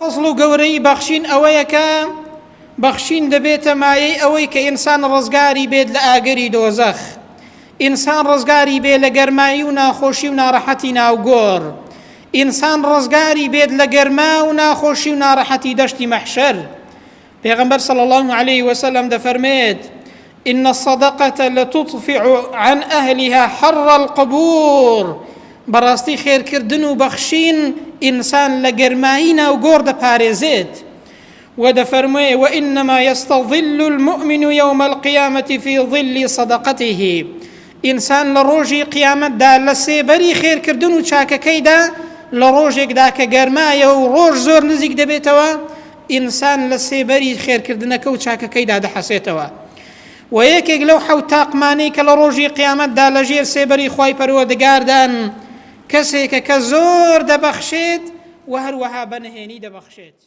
فەزڵ و گەورەیی بەخشین ئەوەیە کە بەخشین دەبێتە مایەی ئەوەی کە ئینسان ڕزگاری بێت لە ئاگری دۆزەخ، ئینسان ڕزگاری بێ لە گەرمایی و ناخۆشی و ناڕەحەتی ناو گۆڕ، ئینسان ڕزگاری بێت لە گەرما و ناخۆشی و ناڕەحەتی دەشتی مەحشەر. پێغەمبەر صلی اللە علیه وسلم دەفەرمێت، ان الصدقة لتطفئ عن اهلها حر القبور، بەڕاستی خێرکردن و بەخشین ئینسان لە گەرمایی ناو گۆڕ دەپارێزێت. و دەفەرموێ، وانما یستظل المؤمن یوم القیامة فی ظل صدقته، ئینسان لە ڕۆژی قیامەتدا لە سێبەری خێرکردن و چاکەکەیدا لە ڕۆژێکدا کە گەرمایە و ڕۆژ زۆر نزیک دەبێتەوە ئینسان لە سێبەری خێرکردنەکە و چاکەکەیدا دەحەسێتەوە. وە یەکێک لەو حەوت تاقمانەی کە لە ڕۆژی قیامەتدا لە ژێر سێبەری خوای پەروەردگاردان کەسێکە کە زۆر دەبەخشێت و هەروەها بە نهێنی دەبەخشێت.